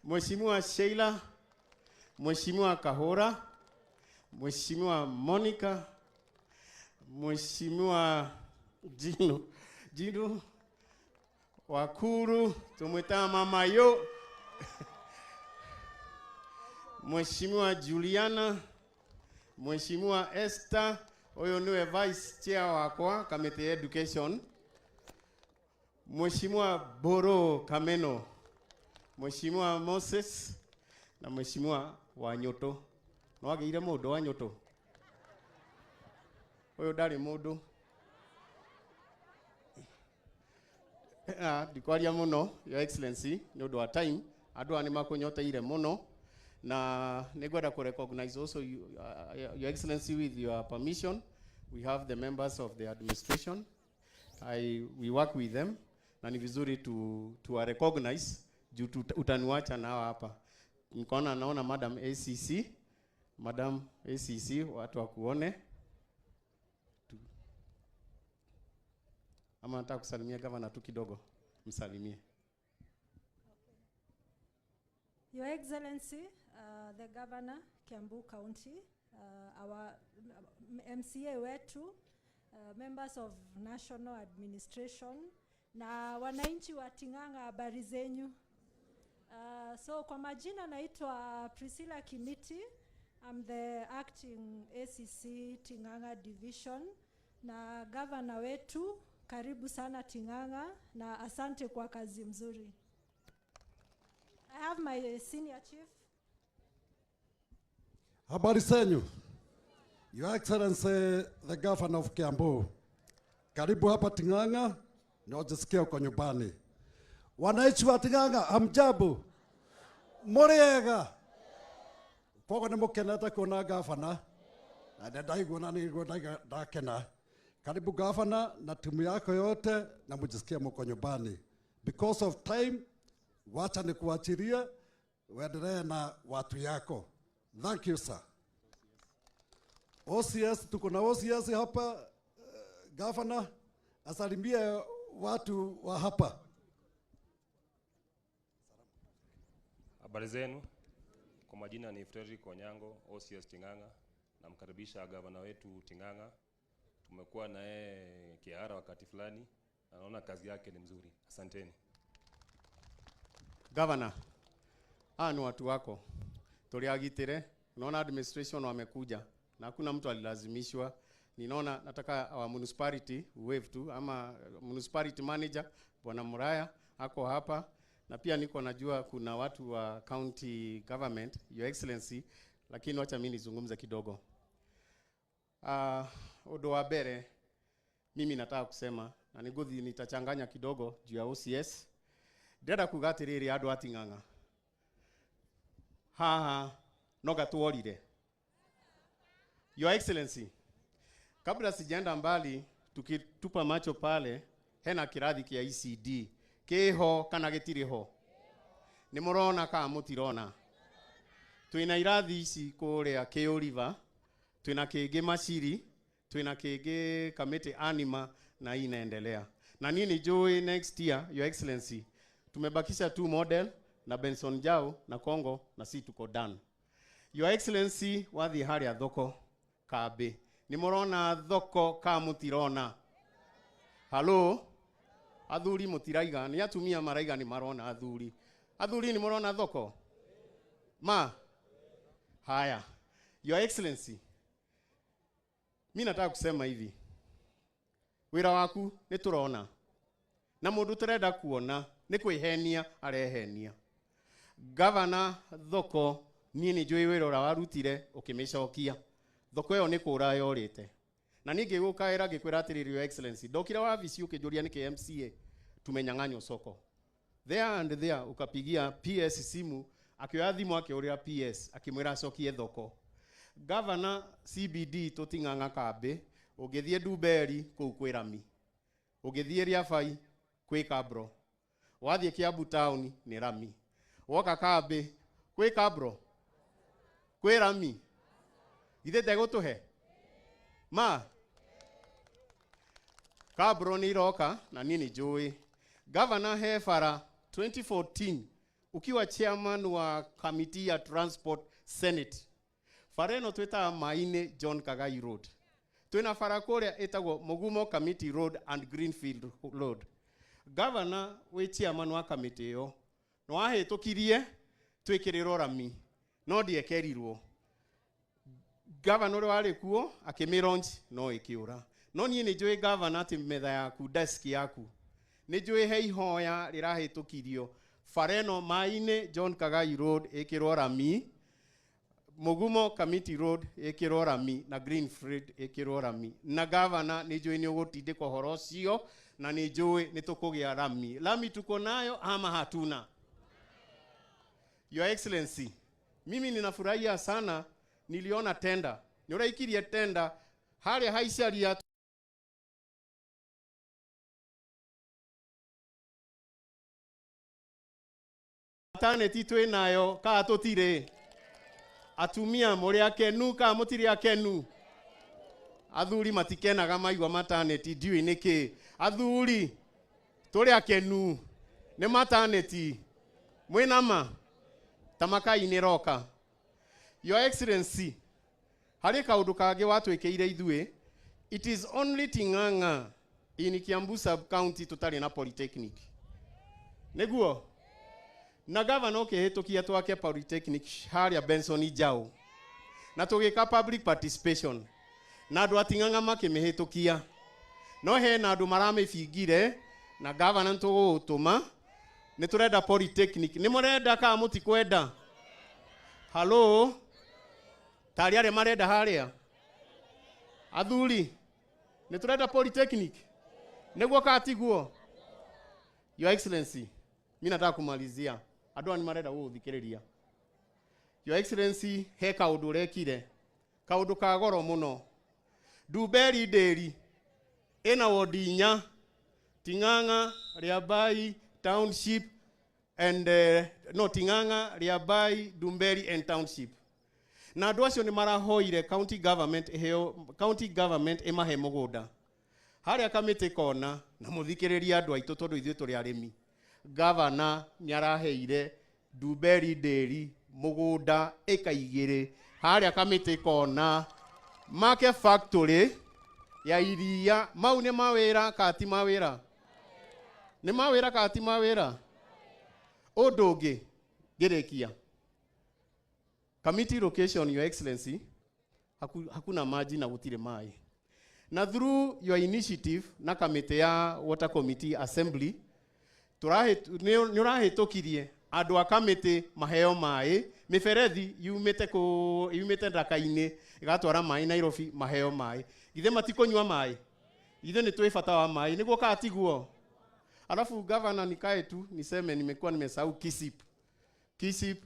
Mheshimiwa Sheila, Mheshimiwa Kahora, Mheshimiwa Monica, Mheshimiwa Jino, Jino Wakuru, tumwita Mama Yo, Mheshimiwa Juliana, Mheshimiwa Esther, uyu niwe vice chair wakwa committee education, Mheshimiwa Boro Kameno, Mheshimiwa Moses na Mheshimiwa Wanyoto. No agĩire mũndũ Wanyoto ũyũ ndarĩ mũndũ. Ah, ndikwaria mũno, Your Excellency, nĩ ũndũ wa time. Andũ aya nĩ makũnyoteire mũno na nĩ ngwenda kũ recognize also you, Your Excellency, with your permission, we have the members of the administration. We work with them na ni vizuri to recognize juu utaniwacha nao hapa. Nikaona naona Madam ACC, Madam ACC, watu wakuone. Ama nataka kusalimia gavana tu kidogo, msalimie. Your Excellency, the Governor, Kiambu County, our MCA wetu, members of National Administration, na wananchi wa Ting'ang'a, habari zenyu. So kwa majina naitwa Priscilla Kimiti. I'm the acting ACC Ting'ang'a Division, na governor wetu, karibu sana Ting'ang'a na asante kwa kazi mzuri. I have my senior chief. Habari zenyu. Your Excellency, the Governor of Kiambu. Karibu hapa Ting'ang'a na ujisikie uko nyumbani. Wananchi wa Ting'ang'a, hamjambo? Mũrĩega? Koguo nĩ mũkenete kuona gavana na nĩ ndaigua na nĩguo ndakena. Karibu gavana na timu yako yote na mujisikie mko nyumbani. Because of time, wacha nikuachilie uendelee na watu yako. Thank you, sir. OCS, tuko na OCS hapa. Governor asalimie watu wa hapa. Habari zenu. Kwa majina ni Frederick Onyango, OCS Ting'ang'a. Namkaribisha gavana wetu Ting'ang'a. Tumekuwa na yeye Kiara wakati fulani na naona kazi yake ni mzuri. Asanteni. Governor, hawa ni watu wako. Tuliagitire, unaona administration wamekuja na hakuna mtu alilazimishwa. Ninaona nataka our municipality wave tu ama municipality manager Bwana Muraya ako hapa, na pia niko najua kuna watu wa county government, Your Excellency, lakini wacha mimi nizungumze kidogo. Undu wa mbere mimi nataka kusema na niguthi nitachanganya kidogo juu ya OCS. Ndĩrenda kuga atĩrĩrĩ, andũ a Ting'ang'a haha noga tuorire. Your Excellency, kabla sijaenda mbali, tukitupa macho pale hena kirathi kia ECD kiho kana gĩtirĩ ho, nĩ mũrona kana mũtirona? Twĩna irathi ici kũrĩa Kĩũ River, twĩna kĩngĩ Machiri, twĩna kĩngĩ Kamiti Anima na hii inaendelea. Na nini njũĩ next year, Your Excellency, tumebakisha tu model na Benson Jao na Congo na si tuko done. Your Excellency, wathiĩ harĩa thoko kambi nĩ mũrona thoko ka mũtirona? Halo, athuri mũtiraiga, nĩ atumia maraiga nĩ marona athuri. Athuri nĩ mũrona thoko ma haya. Your Excellency, mi nataka kusema hivi, wĩra waku nĩ tũrona na mũndũ tũrenda kuona nĩ kwĩhenia arehenia. Gavana, thoko niĩ nĩ njũĩ wĩra ũrĩa warutire ũkĩmĩcokia. Thoko ĩyo nĩ kũra yorĩte. Na niĩ ngĩgũkaĩra ngĩkwĩra atĩrĩrĩ, Your Excellency, ndokire wabici ũkĩnjũria nĩkĩ MCA tumenyang'anywo soko. There and there ukapigia PS simu, akĩoya thimũ akĩũrĩra PS akĩmwĩra acokie thoko. Governor, CBD tũting'ang'a kambĩ, ũngĩthiĩ Ndumberi kũu kwĩ rami, ũngĩthiĩ Riabai kwĩ kabro, wathiĩ Kiambu town nĩ rami, woka kambĩ kwĩ kabro, kwĩ rami, githĩ ndegũtũhe ma kabro nĩ iroka na niĩ nĩ njũĩ. Governor, he bara 2014 Ukiwa chairman wa committee ya Transport Senate, bara ĩno twĩtaga Maine John Kagai Road, twĩna bara kũrĩa ĩtagwo Mugumo Committee Road and Greenfield Road. Governor, wĩ chairman wa committee ĩyo, nĩ wahĩtũkirie twĩkĩrĩrwo rami, no ndiekerirwo. Governor ũrĩa warĩ kuo akĩmĩ launch no ĩkĩũra. No niĩ nĩ njũĩ, governor, atĩ metha yaku, desk yaku, nĩ njũĩ he ihoya rĩrahĩtũkirio bara ĩno Maine John Kagai Road ĩkĩrwo rami, Mugumo Committee Road ĩkĩrwo rami na Greenfield ĩkĩrwo rami. Na governor, nĩ njũĩ nĩ ũgũtindĩka ũhoro ũcio na nĩ njũĩ nĩ tũkũgĩa rami. Lami tuko nayo ama hatuna? Your Excellency, mimi ninafurahia sana, niliona tenda, nĩ ũraikirie tenda harĩa haicaria maternity. Twĩ nayo kaa tũtirĩ? Atumia, mũrĩ akenu kaa mũtirĩ akenu? Athuri matikenaga maigua maternity, ndiũĩ nĩkĩ. Athuri, tũrĩ akenu nĩ maternity? Mwĩna ma tamakai nĩ roka. Your Excellency, harĩ kaũndũ kangĩ watwĩkĩire ithuĩ. It is only Ting'ang'a in Kiambu sub county tũtarĩ na polytechnic, nĩguo? Na gavana ũkĩhĩtũkia twake polytechnic harĩa Benson Njau, na tũgĩka public participation na andũ a Ting'ang'a makĩmĩhĩtũkia, no hena andũ maramĩbingire. Na gavana, nĩtũgũgũtũma, nĩ tũrenda polytechnic. Nĩ mũrenda kana mũtikwenda? Halo, tarĩ arĩa marenda harĩa? Athuri, nĩ tũrenda polytechnic, nĩguo kana tiguo? Your Excellency, mi nataka kumalizia, andũ aya nĩ marenda gũgũthikĩrĩria. Your Excellency, he kaũndũ ũrekire, kaũndũ ka goro mũno. Ndumberi Ndĩri ĩna wodi inya, Ting'ang'a, Riabai, Township and no, Ting'ang'a, Riabai, Ndumberi and Township. Na andũ acio nĩ marahoire county government ĩheo, county government ĩmahe mũgũnda harĩa Kamĩtĩ Kona. Na mũthikĩrĩrie andũ aitũ, tondũ ithuĩ tũrĩ arĩmi. Gavana nĩ araheire Ndumberi Ndĩri mũgũnda ĩka 2 harĩa Kamĩtĩ Kona, make factory ya iria. Mau nĩ mawĩra kana ti mawĩra? Nĩ mawĩra kana ti mawĩra? Ũndũ ũngĩ ngĩrĩkia, committee location, Your Excellency, hakuna maji na gũtirĩ maĩ. Na through your initiative na kamĩtĩ ya water committee assembly, nĩ ũrahĩtũkirie andũ a kamĩtĩ maheo maĩ, mĩberethi yumĩte kũ yumĩte ndaka-inĩ ĩgatwara maĩ Nairobi, maheo maĩ. Githĩ matikũnyua maĩ? Githĩ nĩ twĩ bata wa maĩ, nĩguo kana tiguo? Alafu governor, nikae tu niseme, nimekuwa nimesahau KISIP. KISIP,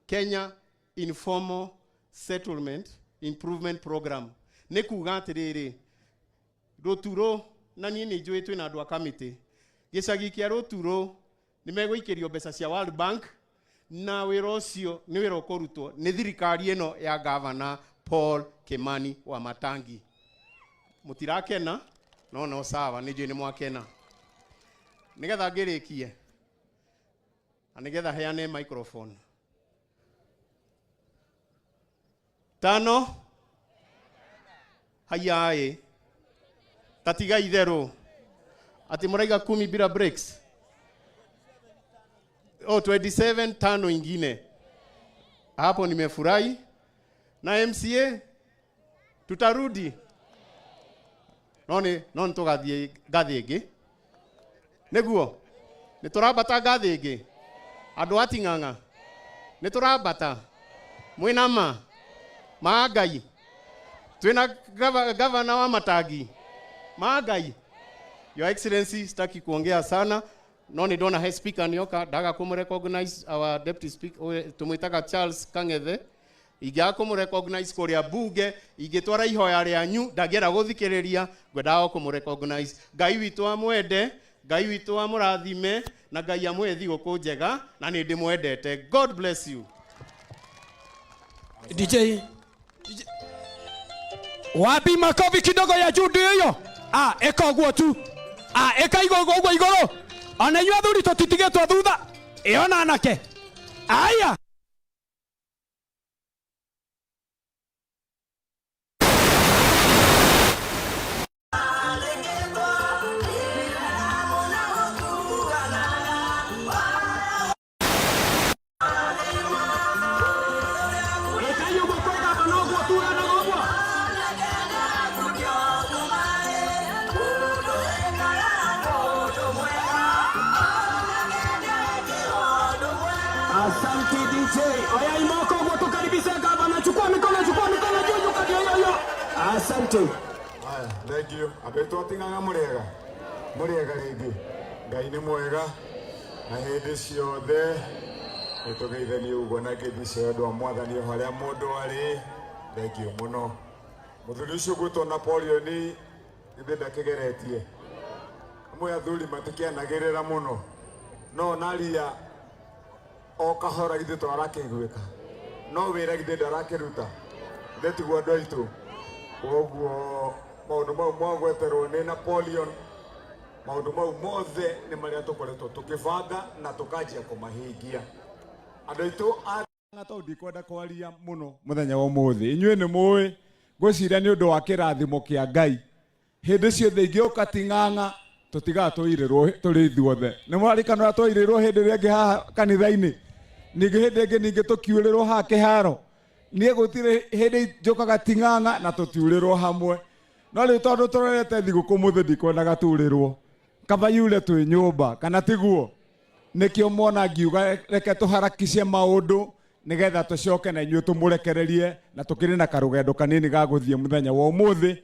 Kenya Informal Settlement Improvement Program, nĩ kuga atĩrĩrĩ, Rũturo, na niĩ nĩ njũĩ twĩna andũ a kamĩtĩ gĩcagi kĩa Rũturo, nĩ megũikĩrio mbeca cia World Bank, na wĩra ũcio nĩ wĩra ũkũrutwo nĩ thirikari ĩno ya Gavana Paul Kimani wa Matangi. Mũtirakena, no no sawa, nĩ njũĩ nĩ mwakena. Nĩgetha ngĩrĩkie na nĩgetha heane microphone, tano hayaĩ tatiga itherũ ati mũraiga 10 bila breaks. Oh, 27 tano ingine hapo. Nimefurahi. Na MCA, tutarudi, no nĩ no nĩ tũgathiĩ ngathĩ ĩngĩ, nĩguo nĩ tũrambata ngathĩ ĩngĩ. Andũ a Ting'ang'a, nĩ tũrambata? Mwĩna ma ma Ngai twĩna gavana wa Matangi ma Ngai. Your Excellency, sitaki kuongea sana, no nĩ ndona he speaker nĩoka, ndaga kũmũ-recognize our deputy speaker, tũmwĩtaga Charles Kang'ethe. Ingĩaga kũmũ-recognize kũrĩa bunge ingĩtwara ihoya rĩanyu, ndangĩenda gũthikĩrĩria. Ngwendaga o kũmũ-recognize. Ngai witũ amwende, Ngai witũ amũrathime, na Ngai amũhe thigũkũ njega, na nĩ ndĩmwendete. God bless you. DJ, DJ. Wapi makofi kidogo ya juu ndio hiyo. Ah, eka ũguo tu. Ah, eka igũ ũguo igũrũ. Ona inyuĩ athuri tũtitigĩtwo thutha. Ĩyo na anake. Aya. Asante DJ. Oya imoko kwa tukaribisha gavana. Chukua mikono, chukua mikono juu juu kati hiyo hiyo. Asante. Haya, thank you. Andũ aitũ ating'ang'a mũrĩega, mũrĩega rĩngĩ. Ngai nĩ mwega na hĩndĩ ciothe nĩ tũgeithanie ũguo na ngeithi cia andũ a mwathani o harĩa mũndũ arĩ. Thank you mũno. Mũthuri ũcio ũgwĩtwo Napoleon githĩ ndakĩgeretie. Amwe athuri matikĩanagĩrĩra mũno, no naria o kahora githĩ to arakĩiguĩka, no wĩra githĩ ndarakĩruta. Githĩ tiguo andũ aitũ? Koguo maũndũ mau mwagweterwo nĩ Napoleon, maũndũ mau mothe nĩ marĩa tũkoretwo tũkĩbanga na tũkanjia kũmahingia. Andũ aitũ a tondũ ndikwenda kwaria mũno mũthenya wa ũmũthĩ. Inyuĩ nĩ mũĩ ngwĩciria nĩ ũndũ wa kĩrathimo kĩa Ngai hĩndĩ ciothe ingĩũka Ting'ang'a tũtigaga tũirĩrwo tũrĩ ithuothe. Nĩ mwaririkana ũrĩa twairĩrwo hĩndĩ ĩrĩa ĩngĩ haha kanitha-inĩ, ningĩ hĩndĩ ĩngĩ ningĩ tũkiurĩrwo haha kĩharo. Niĩ gũtirĩ hĩndĩ njũkaga Ting'ang'a na tũtiurĩrwo hamwe. No rĩu tondũ tũrorete thigũkũ mũthĩ ndikwendaga turĩrwo, kaba yure twĩ nyũmba, kana tiguo? Nĩkĩo mwona ngiuga reke tũharakice maũndũ nĩgetha tũcoke na inyuĩ tũmũrekererie na tũkĩrĩ na karũgendo kanini ga gũthiĩ mũthenya wa ũmũthĩ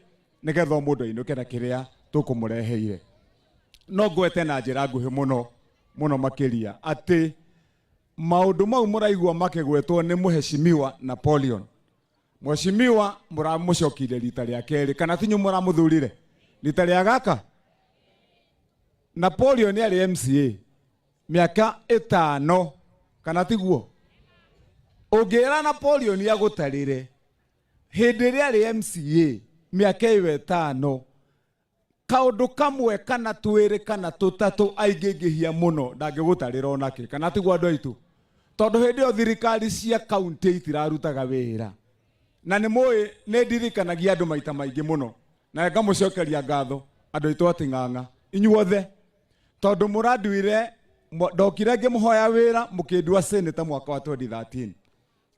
nĩgetha o mũndũ ainũke na kĩrĩa tũkũmũreheire. No ngwete na njĩra nguhĩ mũno mũno makĩria atĩ maũndũ mau mũraigua makĩgwetwo nĩ mũheshimiwa Napoleon. Mheshimiwa mũramũcokire rita rĩa kerĩ, kana tinyu mũramũthurire rita rĩa gaka? Napoleon arĩ MCA mĩaka 5, kana tiguo? Ũngĩra Napoleon agũtarĩre hĩndĩ ĩrĩa arĩ MCA mĩaka ĩyo 5, kaũndũ kamwe kana twĩrĩ kana tũtatũ aingĩngĩhia mũno ndangĩgũtarĩra onakĩ, kana tiguo andũ aitũ? Tondũ hĩndĩ ĩyo thirikari cia kaunti itirarutaga wĩra. Na nĩ mũĩ nĩ ndirikanagia andũ maita maingĩ mũno, na ngamũcokeria ngatho andũ aitũ a Ting'ang'a inyuothe, tondũ mũranduire, ndokire ngĩmũhoya wĩra mũkĩndua senator mwaka wa 2013.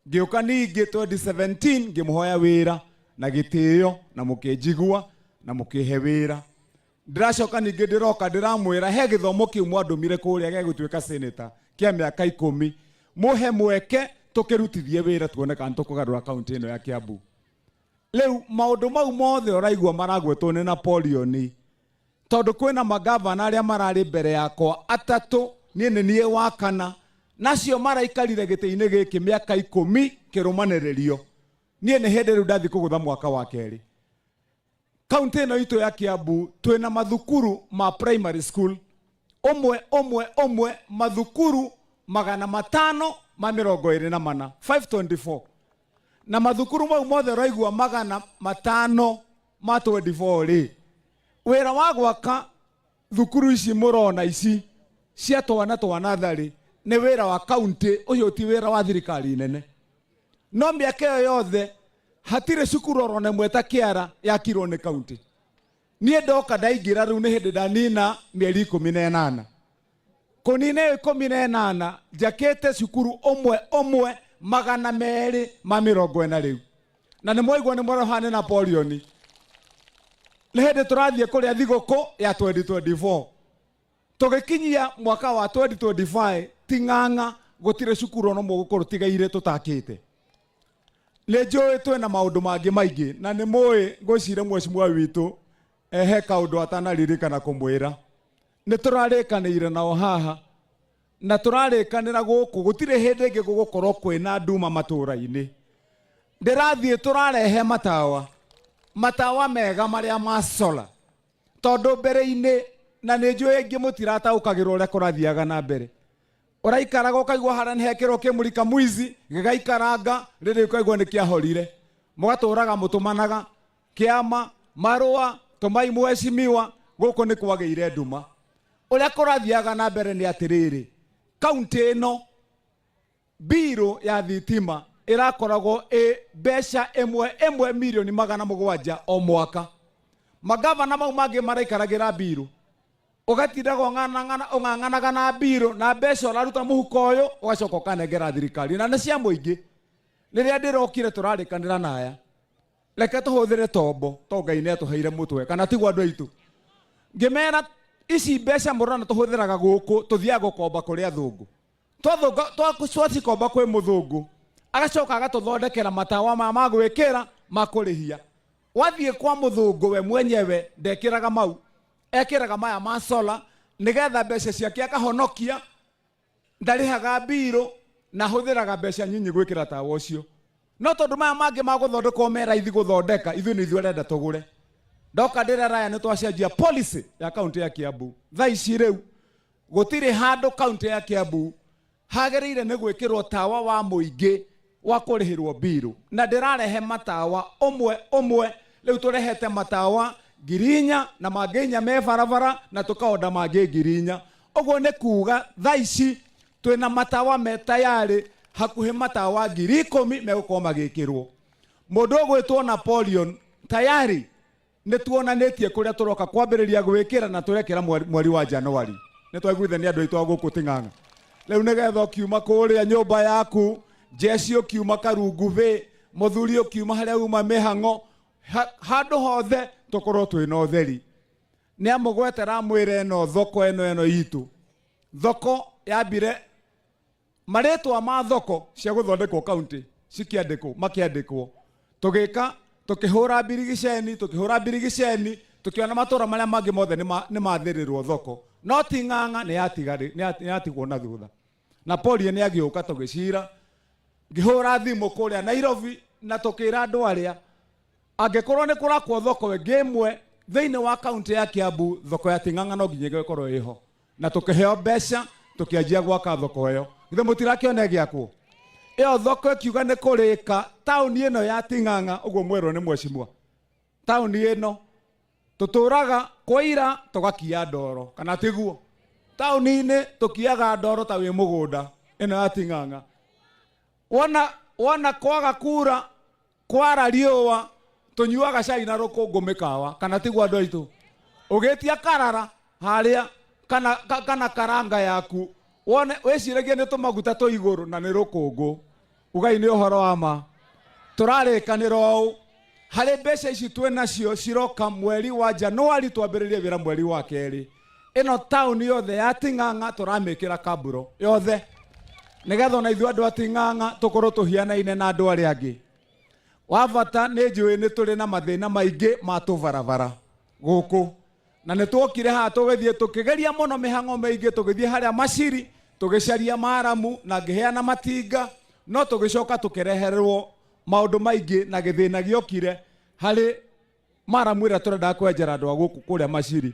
Ngĩũka ningĩ 2017 ngĩmũhoya wĩra na gĩtĩo na mũkĩnjigua na mũkĩhe wĩra. Ndĩracoka ningĩ ndĩroka ndĩramwĩra he gĩthomo kĩu mwandũmire kũrĩa gĩa gũtuĩka senator kĩa mĩaka 10, mũhe mweke tũkĩrutithie wĩra tuone kana tũkũgarũra kaunti ĩno ya Kiambu. Rĩu maũndũ mau mothe ũraigua maragwetwo nĩ Napoleon, tondũ kwĩna magavana arĩa mararĩ mbere yakwa atatũ, niĩ nĩ niĩ wa kana, nacio maraikarire gĩtĩ-inĩ gĩkĩ mĩaka 10 kĩrũmanĩrĩrio. Niĩ nĩ hĩndĩ rĩu ndathiĩ kũgũtha mwaka wa kerĩ. Kaunti ĩno itũ ya Kiambu twĩna mathukuru ma primary school ũmwe ũmwe ũmwe, mathukuru 524, 524. Na mathukuru mau mothe ũraigua 524 rĩ, wĩra wa gwaka thukuru ici mũrona ici cia twana twa natharĩ nĩ wĩra wa kaunti, ũcio ti wĩra wa thirikari nene. No mĩaka ĩyo yothe hatirĩ cukuru oro na ĩmwe ta Kĩara yakirwo nĩ kaunti. Niĩ ndoka ndaingĩra rĩu nĩ hĩndĩ ndanina mĩeri 18. Kũnina ĩyo 18 njakĩte cukuru ũmwe ũmwe 240 rĩu. Na nĩ mwaigua nĩ mũroha nĩ Napoleon. Nĩ hĩndĩ tũrathiĩ kũrĩa thigũkũ ya 2024. Tũgĩkinyia mwaka wa 2025 Ting'ang'a gũtirĩ cukuru ona ũmwe gũkorwo tigaire tũtakĩte. Nĩ njũĩ twĩna maũndũ mangĩ maingĩ na nĩ mũĩ ngwĩciria mheshimiwa witũ ehe kaũndũ atanaririkana kũmwĩra. Nĩ tũrarĩkanĩire nao haha na tũrarĩkanĩra gũkũ gũtirĩ hĩndĩ ĩngĩ gũgũkorwo kwĩna nduma matũũra-inĩ. Ndĩrathiĩ tũrarehe matawa, matawa mega marĩa ma solar, tondũ mbere-inĩ na nĩ njũĩ aingĩ mũtirataũkagĩrwo ũrĩa kũrathiaga na mbere. Ũraikaraga ũkaigua harĩa nĩ hekĩrwo kĩmũrika mwizi gĩgaikaranga, rĩrĩ ũkaigua nĩ kĩahorire. Mũgatũraga mũtũmanaga kĩama marũa tũmai mheshimiwa, gũkũ nĩ kwagĩire nduma. Ũrĩa kũrathiaga na mbere nĩ atĩrĩrĩ, kaunti ĩno Mbirũ ya thitima ĩrakoragwo ĩ mbeca ĩmwe ĩmwe mirioni 700 o mwaka. Magavana mau mangĩ maraikaragĩra mbirũ, ũgatindaga ũng'ang'anaga na mbirũ na mbeca ũraruta mũhuko ũyũ, ũgacoka ũkanengera thirikari na nĩ cia mũingĩ. Rĩrĩa ndĩrokire tũrarĩkanĩra na aya, reke tũhũthĩre tombo to Ngai nĩ atũheire mũtwe, kana tiguo andũ aitũ? Ngĩmera ici mbeca mũrona tũhũthĩraga gũkũ, tũthiaga gũkomba kũrĩ athũngũ. Twacikomba kwĩ mũthũngũ, agacoka agatũthondekera matawa ma gwĩkĩra ma kũrĩhia. Wathiĩ kwa mũthũngũ we mwenyewe ndekĩraga mau, ekĩraga maya ma solar nĩgetha mbeca ciake akahonokia, ndarĩhaga mbirũ na ahũthĩraga mbeca nyinyi gwĩkĩra tawa ũcio. No tondũ maya mangĩ ma gũthondekwo me raithi gũthondeka, ithuĩ nĩ ithuĩ arenda tũgũre. Ndoka ndĩreraya nĩ twacenjia policy ya kaunti ya Kiambu. Thaa ici rĩu gũtirĩ handũ kaunti ya Kiambu hagĩrĩire nĩ gwĩkĩrwo tawa wa mũingĩ wa kũrĩhĩrwo mbirũ, na ndĩrarehe matawa ũmwe ũmwe. Rĩu tũrehete matawa 4,000 na mangĩ 4 me barabara, na tũkaonda mangĩ 4,000. Ũguo nĩ kuga thaa ici twĩna matawa me tayarĩ hakuhĩ matawa 10,000 megũkorwo magĩkĩrwo. Mũndũ ũgwĩtwo Napoleon tayari nĩ tuonanĩtie kũrĩa tũroka kwambĩrĩria gwĩkĩra, na tũrekĩra mweri wa Januari. Nĩ twaiguithania andũ aitũ a gũkũ Ting'ang'a. Rĩu nĩgetha ũkiuma kũrĩa nyũmba yaku, jeci ũkiuma Karungubĩ, mũthuri ũkiuma harĩa uma mĩhang'o, handũ hothe tũkorwo twĩna ũtheri. Nĩ amũgwetera mwĩre ĩno thoko ĩno ĩno itũ. Thoko yambire marĩtwa ma thoko cia gũthondekwo kaunti cikĩandĩkwo, makĩandĩkwo. Tũgĩka, tũkĩhũra mbirigiceni, tũkĩhũra mbirigiceni, tũkĩona matũra marĩa mangĩ mothe nĩ mathĩrĩrwo thoko. No Ting'ang'a nĩ yatigwo na thutha. Napoleon nĩ agĩũka tũgĩcira, ngĩhũra thimũ kũrĩa Nairobi na tũkĩra andũ arĩa angĩkorwo nĩ kũrakwo thoko ĩngĩ ĩmwe thĩinĩ wa kaunti ya Kiambu, thoko ya Ting'ang'a no nginya ĩgĩkorwo ĩho. Na tũkĩheo mbeca tũkĩanjia gwaka thoko ĩyo. Githĩ mũtirakĩona ĩgĩakwo? Ĩyo thoko ĩkiuga nĩ kũrĩka taũni ĩno ya Ting'ang'a, ũguo mwerwo nĩ mheshimiwa. Taũni ĩno tũtũraga kwaira tũgakia ndoro, kana tiguo? Taũni-inĩ tũkiaga ndoro ta wĩ mũgũnda ĩno ya Ting'ang'a. Wona kwaga kura, kwara riũa, tũnyuaga cai na rũkũngũ mĩkawa, kana tiguo andũ aitũ? Ũgĩtia karara harĩa kana karanga yaku, wone wĩciragie nĩ tũmaguta tũ igũrũ na nĩ rũkũngũ. Ugai nĩ ũhoro wa ma. Tũrarĩkanĩra ũũ, harĩ mbeca ici twĩ nacio ciroka mweri wa Januari, twambĩrĩrie wĩra mweri wa kerĩ. Ĩno taũni yothe ya Ting'ang'a tũramĩkĩra kaburo yothe, nĩgetha ona ithuĩ andũ a Ting'ang'a tũkorwo tũhianaine na andũ arĩa angĩ. Wa bata nĩ njũĩ nĩ tũrĩ na mathĩna maingĩ ma tũbarabara gũkũ, na nĩ tuokire haha tũgĩthiĩ tũkĩgeria mũno mĩhang'o mĩingĩ, tũgĩthiĩ harĩa Maciri tũgĩcaria maramu na ngĩheana matinga, no tũgĩcoka tũkĩreherwo maũndũ maingĩ na gĩthĩna gĩokire harĩ maramu ĩrĩa tũrendaga kwenjera andũ a gũkũ kũrĩa Maciri.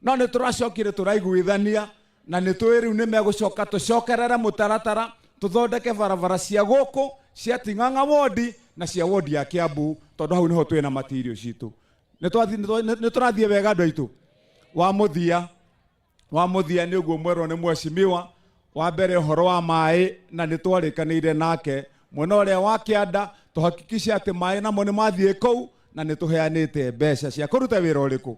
No nĩ tũracokire tũraiguithania na nĩ tũĩ rĩu nĩ megũcoka tũcokerere mũtaratara tũthondeke barabara cia gũkũ cia Ting'ang'a wodi na cia wodi ya Kiambu, tondũ hau nĩho twĩna matirio citũ. Nĩ tũrathiĩ wega andũ aitũ. Wa mũthia nĩ ũguo mwerwo nĩ mheshimiwa wa mbere ũhoro wa maĩ, na nĩ twarĩkanĩire nake mwena ũrĩa wa kĩanda tũhakikishe atĩ maĩ namo nĩ mathiĩ kũu, na nĩ tũheanĩte mbeca cia kũruta wĩra ũrĩkũ.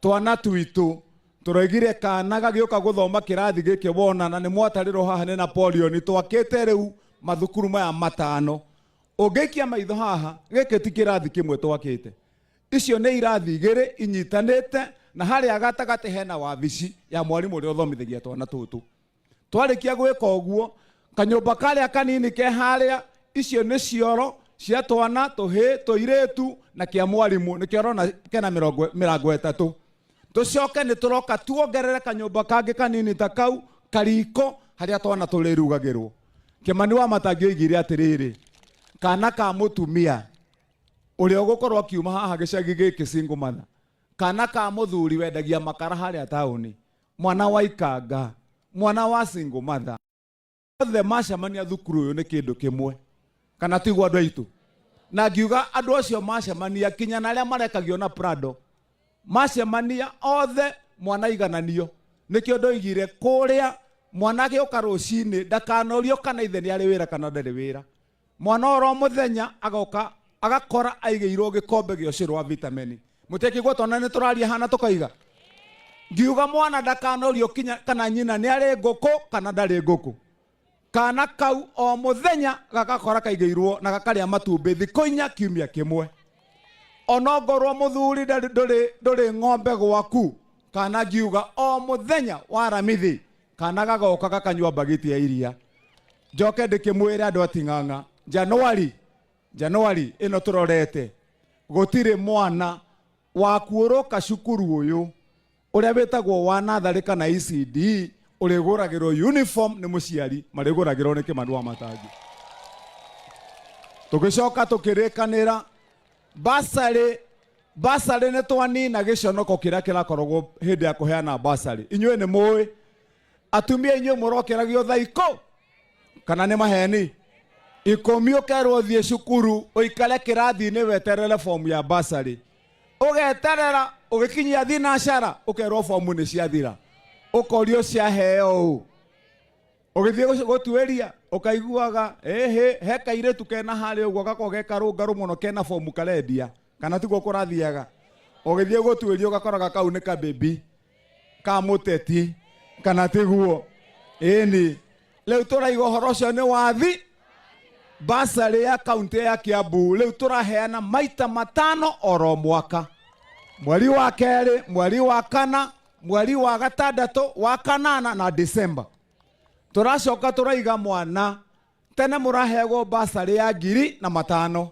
Twana twitũ tũroigire kana gagĩũka gũthoma kĩrathi gĩkĩ wona, na nĩ mwatarĩrwo haha nĩ Napoleon, twakĩte rĩu mathukuru maya 5. Ũngĩikia maitho haha, gĩkĩ ti kĩrathi kĩmwe twakĩte. Icio nĩ irathi 2 inyitanĩte, na harĩa gatagatĩ hena wabici ya mwarimũ ũrĩa ũthomithagia twana tũtũ. Twarĩkia gwĩka ũguo, kanyũmba karĩa kanini ke harĩa, icio nĩ cioro cia twana tũhĩĩ tũirĩtu na kĩa mwarimũ, nĩkĩo ũrona kena mĩrango 3. Tũcoke nĩ tũroka tuongerere kanyũmba kangĩ kanini ta kau kariko harĩa twana tũrĩrugagĩrwo. Kĩmani wa Matangi oigire atĩrĩrĩ, kana ka mũtumia ũrĩa ũgũkorwo akiuma haha gĩcagi gĩkĩ single mother, kana ka mũthuri wendagia makara harĩa taũni, mwana wa ikanga, mwana wa single mother, othe macemania thukuru ũyũ nĩ kĩndũ kĩmwe, kana tiguo andũ aitũ? Na ngiuga andũ acio macemania kinya na arĩa marekagio na Prado, macemania othe mwana igananio. Nĩkĩo ndoigire kũrĩa Mwana agĩũka rũcinĩ ndakanorio kana ithe nĩ arĩ wĩra kana ndarĩ wĩra. Mwana oro mũthenya agoka agakora aigĩirwo gĩkombe gĩa ũcũrũ wa vitamini. Mũtekĩigua twana nĩ tũraria hana tũkaiga. Ngiuga mwana ndakanorio kinya kana nyina nĩ arĩ ngũkũ kana ndarĩ ngũkũ. Kana kau o mũthenya gagakora kaigĩirwo na gakarĩa matumbĩ thikũ inya kiumia kĩmwe. Onongorwo mũthuri ndũrĩ ng'ombe gwaku, kana ngiuga o mũthenya wa Aramithi kana gagoka gakanyua mbagiti ya iria. Njoke ndĩkĩmwĩre andũ a Ting'ang'a, Januari ĩno tũrorete gũtirĩ mwana wa kuũrũka cukuru ũyũ ũrĩa wĩtagwo wa natharĩ kana ECD ũrĩgũragĩrwo uniform nĩ mũciari, marĩgũragĩrwo nĩ Kĩmani wa Matangi. Tũgĩcoka tũkĩrĩkanĩra basarĩ nĩ twanina gĩconoko kĩrĩa kĩrakoragwo hĩndĩ ya kũheana basarĩ. Inyuĩ nĩ mũĩ atumia inyuĩ mũrokĩragio thaa ikũ kana nĩ maheni ikũmi ũkerwo ũthiĩ cukuru ũikare kĩrathi-inĩ weterere fomu ya basarĩ, ũgeterera ũgĩkinyia thinacara ũkerwo fomu nĩ ciathira, ũkorio ciaheo ũ, ũgĩthiĩ gũtuĩria ũkaiguaga ĩhĩ he kairĩtu kena harĩa ũguo gakoragwo ge karũngarũ mũno kena fomu karendia, kana tiguo kũrathiaga. Ũgĩthiĩ gũtuĩria ũgakoraga kau nĩ kabebi ka mũteti, kana tiguo. Ĩni rĩu tũraiga ũhoro ũcio nĩ wathi basarĩ ya kaunti ya Kiambu. Rĩu tũraheana maita 5 oro mwaka, mweri wa kerĩ, mweri wa kana, mweri wa gatandatũ, wa kanana na December. Tũracoka tũraiga mwana tene mũraheagwo basarĩ ya 1,500,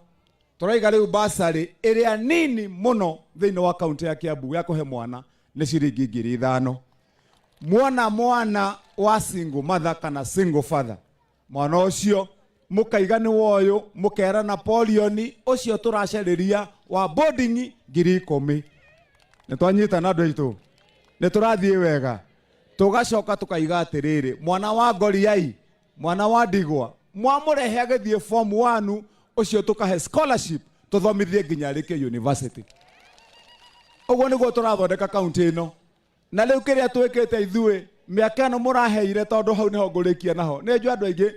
tũraiga rĩu basarĩ ĩrĩa nini mũno thĩinĩ wa kaunti ya Kiambu ya kũhe mwana nĩ ciringi 5,000. Mwana mwana wa single mother kana single father, mwana ũcio mũkaiga nĩ woyũ, mũkera Napoleon ũcio tũracerĩria wa boarding 10,000. Nĩ twanyitana andũ aitũ, nĩ tũrathiĩ wega. Tũgacoka tũkaiga atĩrĩrĩ, mwana wa ngoriai, mwana wa ndigwa, mwamũrehe agĩthiĩ form 1, ũcio tũkahe scholarship tũthomithie nginya arĩkie university. Ũguo nĩguo tũrathondeka kaunti ĩno. Na rĩu kĩrĩa twĩkĩte ithuĩ mĩaka ĩno mũraheire, tondũ hau nĩho ngũrĩkia naho, nĩ njũĩ andũ aingĩ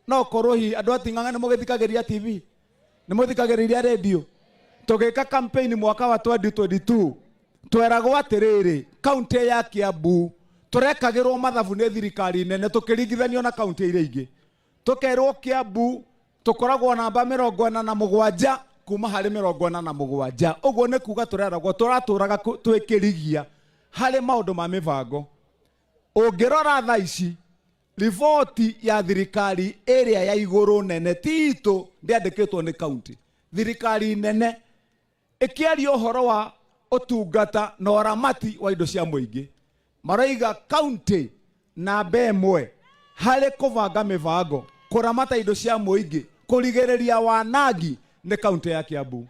no korwo hihi andũ a Ting'ang'a nĩ mũgĩthikagĩrĩria TV, nĩ mũthikagĩrĩria radio. Tũgĩka campaign mwaka wa 2022 tweragwo atĩrĩrĩ, kaunti ya Kiambu tũrekagĩrwo mathabu nĩ thirikari nene tũkĩringithanio na kaunti iria ingĩ. Tũkerwo Kiambu tũkoragwo namba 47 kuma harĩ 47. Ũguo nĩ kuga tũreragwo tũratũraga twĩkĩrigia harĩ maũndũ ma mĩbango. Ũngĩrora thaa ici riboti ya thirikari ĩrĩa ya igũrũ nene ti itũ ndĩandĩkĩtwo nĩ kaunti, thirikari nene ĩkĩaria ũhoro wa ũtungata na ũramati wa indo cia mũingĩ, maraiga kaunti namba 1 harĩ kũbanga mĩbango, kũramata indo cia mũingĩ, kũrigĩrĩria wanangi nĩ kaunti ya Kiambu.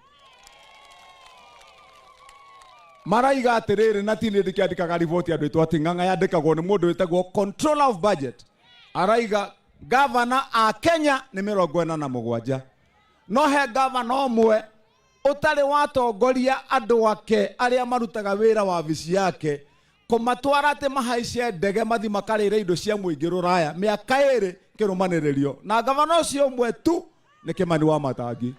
Maraiga atĩrĩrĩ, na ti niĩ ndikĩandĩkaga riboti andũ aitũ a Ting'ang'a, yandĩkagwo nĩ mũndũ wĩtagwo controller of budget. Araiga gavana a Kenya nĩ 47, no he gavana ũmwe ũtarĩ watongoria andũ ake arĩa marutaga wĩra wabici yake kũmatwara atĩ mahaice ndege mathi makarĩre indo cia mũingĩ rũraya mĩaka ĩrĩ kĩrũmanĩrĩrio, na gavana ũcio ũmwe tu nĩ Kĩmani wa Matangi.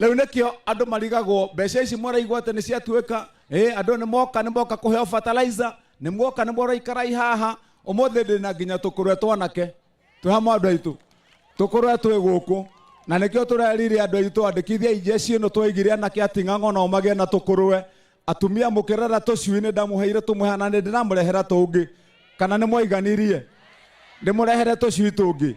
Rĩu nĩkĩo andũ marigagwo mbeca ici mũraigua atĩ nĩ ciatuĩka, andũ nĩ moka, nĩ moka kũheo fertilizer, nĩ moka, nĩ mũraikara haha. Ũmũthĩ ndĩna nginya tũkũrwe twanake twĩ hamwe andũ aitũ, tũkũrwe twĩ gũkũ, na nĩkĩo tũrerire andũ aitũ andĩkithia jeshi ĩno twaigire anake a Ting'ang'a nao magĩe na tũkũrwe. Atumia mũkĩrera tũcui nĩ ndamũheire tũmwe na nĩ ndĩramũrehera tũngĩ, kana nĩ mwaiganirie ndĩmũrehere tũcui tũngĩ.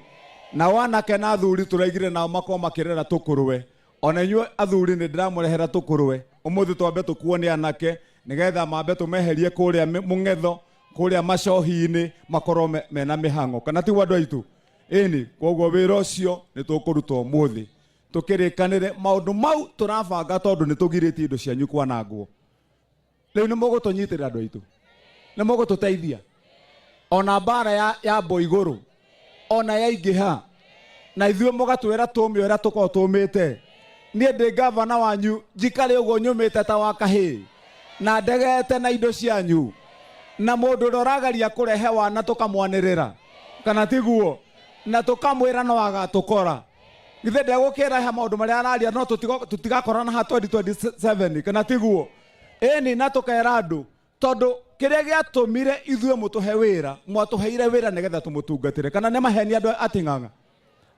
Na wanake na athuri tũraigire nao makorwo makĩrera tũkũrwe. Ona inyuĩ athuri nĩ ndĩramũrehera tũkũrwe ũmũthĩ, twambe tũkuo nĩ anake nĩgetha mambe tũmeherie kũrĩa mũng'etho, kũrĩa macohi-inĩ, makorwo mena mĩhang'o, kana tiguo andũ aitũ? Ĩni, koguo wĩra ũcio nĩ tũkũruta ũmũthĩ, tũkĩrĩkanĩre maũndũ mau tũrabanga, tondũ nĩ tũgirĩtie indo cianyu kwanangwo. Rĩu nĩ mũgũtũnyitĩrĩra andũ aitũ, nĩ mũgũtũteithia ona mbara ya mbo igũrũ ona yaingĩha, na ithuĩ mũgatwĩra tũme ũrĩa tũkoragwo tũmĩte. Niĩ ndĩ gavana wanyu, njikare ũguo nyũmĩte ta wa kahĩĩ na ndegete na indo cianyu. Na mũndũ ũrĩa ũragaria kũrehe wana tũkamwanĩrĩra, kana tiguo? Na tũkamwĩra no agatũkora. Githĩ ndegũkĩrehe maũndũ marĩa araria no tũtigakorana ha 2027, kana tiguo? Ĩni, na tũkera andũ tondũ kĩrĩa gĩatũmire ithuĩ mũtũhe wĩra, mwatũheire wĩra nĩgetha tũmũtungatĩre, kana nĩ maheni andũ a Ting'ang'a?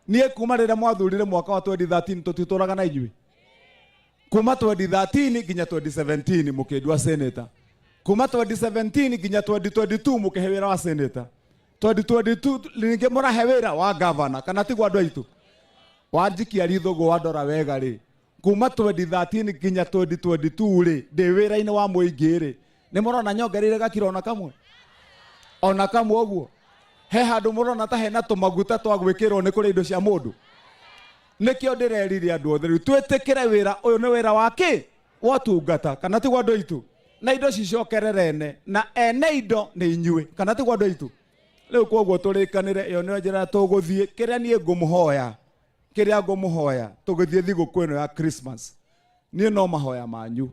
Niĩ kuma rĩrĩa mwathurire mwaka wa 2013 tũtitũraga na inyuĩ, kuma 2013 nginya 2017 mũkĩndua senator, kuma 2017 nginya 2022 mũkĩhe wĩra wa senator, 2022 rĩngĩ mũrahe wĩra wa governor, kana tiguo andũ aitũ? Wanjikia ritho ũguo wandora wega rĩ, kuma 2013 nginya 2022 rĩ, ndĩ wĩra-inĩ wa mũingĩ rĩ, nĩ mũrona nyongereire gakiro ona kamwe, ona kamwe ũguo? He handũ mũrona ta hena tũmaguta twa gwĩkĩrwo nĩ kũrĩa indo cia mũndũ? Nĩkĩo ndĩrerire andũ othe rĩu twĩtĩkĩre wĩra ũyũ nĩ wĩra wa kĩ wotungata, kana tiguo andũ aitũ? Na indo cicokererene na ene indo nĩ inyuĩ, kana tiguo andũ aitũ? Rĩu koguo tũrĩkanĩre, ĩyo nĩyo njĩra tũgũthiĩ. Kĩrĩa niĩ ngũmũhoya, kĩrĩa ngũmũhoya tũgĩthiĩ thigũkũ ĩno ya Christmas, niĩ no mahoya manyu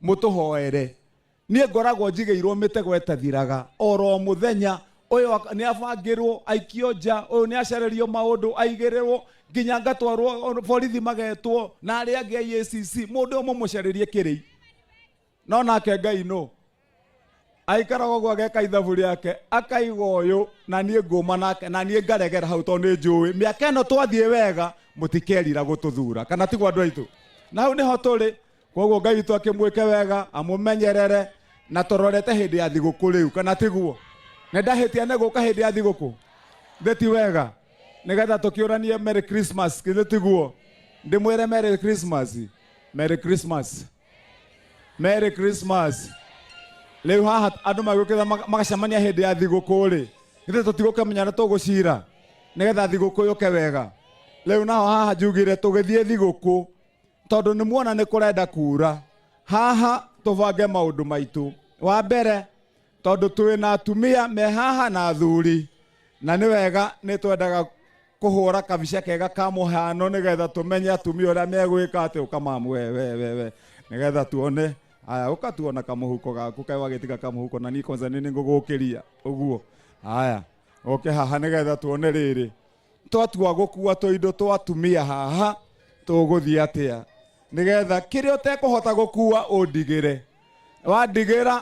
mũtũhoere. Niĩ ngoragwo njigĩirwo mĩtego ĩtathiraga oro mũthenya. Ũyũ nĩ abangĩrwo aikio nja, ũyũ nĩ acererio maũndũ aigĩrĩrwo, nginya ngatwarwo borithi magetwo na arĩa angĩ a EACC, mũndũ ũyũ mũmũcarĩrie kĩrĩi. No nake Ngai no aikaraga ũguo ageka ithabu rĩake, akaiga ũyũ na niĩ ngũma nake, na niĩ ngaregera hau tondũ nĩ njũĩ mĩaka ĩno twathiĩ wega mũtikerira gũtũthura, kana tiguo andũ aitũ? Na hau nĩho tũrĩ. Koguo Ngai witũ akĩmwĩke wega, amũmenyerere, na tũrorete hĩndĩ ya thigũkũ rĩu, kana tiguo? Nĩ ndahĩtia nĩ gũka hĩndĩ ya thigũkũ? Thĩ ti wega nĩgetha tũkĩũranie Merry Christmas, githĩ tiguo? Ndĩmwĩre Merry Christmas, Merry Christmas, Merry Christmas. Rĩu haha andũ magĩũkĩra magacemania hĩndĩ ya thigũkũ rĩ, githĩ tũtigũkĩmenya nĩ tũgũcira nĩgetha thigũkũ yũke wega? Rĩu naho haha njugire tũgĩthiĩ thigũkũ, tondũ nĩ muona nĩ kũrenda kura, haha tũbange maũndũ maitũ. Wa mbere, tondũ twĩna atumia me haha na athuri, na nĩ wega nĩ twendaga kũhũra kabica kega ka mũhano nĩgetha tũmenye atumia ũrĩa megwĩka atĩ. Ũka mamu, we we we we, nĩgetha tuone. Aya, ũka tuona kamũhuko gaku kaĩ wagĩtiga kamũhuko, na niĩ kwanza nĩ ngũgũkĩria ũguo. Aya, ũke haha nĩgetha tuone rĩrĩ twatua gũkua tũindo twa atumia haha tũgũthiĩ atĩa, nĩgetha kĩrĩa ũtekũhota gũkua ũndigĩre. Wandigĩra,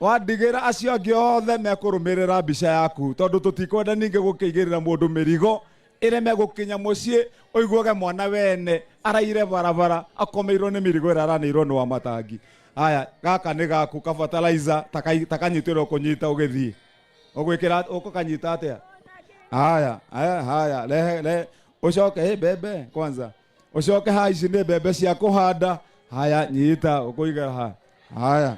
wandigĩra, acio angĩ othe mekũrũmĩrĩra mbica yaku, tondũ tũtikwenda ningĩ gũkĩigĩrĩra mũndũ mĩrigo ĩreme gũkinya mũciĩ, ũiguage mwana wene araire barabara akomeirwo nĩ mĩrigo ĩrĩa aranĩirwo nĩ wa matangi. Aya, gaka nĩ gaku ka fertilizer, takanyitĩrwo kũnyita ũgĩthiĩ ũgwĩkĩra ũkũkanyita atĩa? Haya haya haya, rehe rehe, ũcoke hĩ mbembe kwanza, ũcoke haha, ici nĩ mbembe cia kũhanda. Haya, nyita ũkũiga ha. Haya,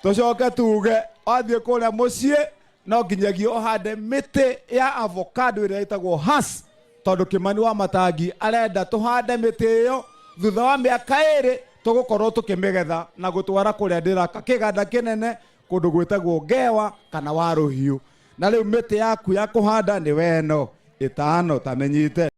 tũcoke tuge wathiĩ kũrĩa mũciĩ no nginyagia ũhande mĩtĩ ya avocado ĩrĩa ĩtagwo has, tondũ Kĩmani wa Matangi arenda tũhande mĩtĩ ĩyo, thutha wa mĩaka 2 tũgũkorwo tũkĩmĩgetha na gũtwara kũrĩa ndĩraka kĩganda kĩnene kũndũ gwĩtagwo Ngewa kana Warũhiũ. Na rĩu mĩtĩ yaku ya kũhanda nĩ weno 5 ta mĩnyite.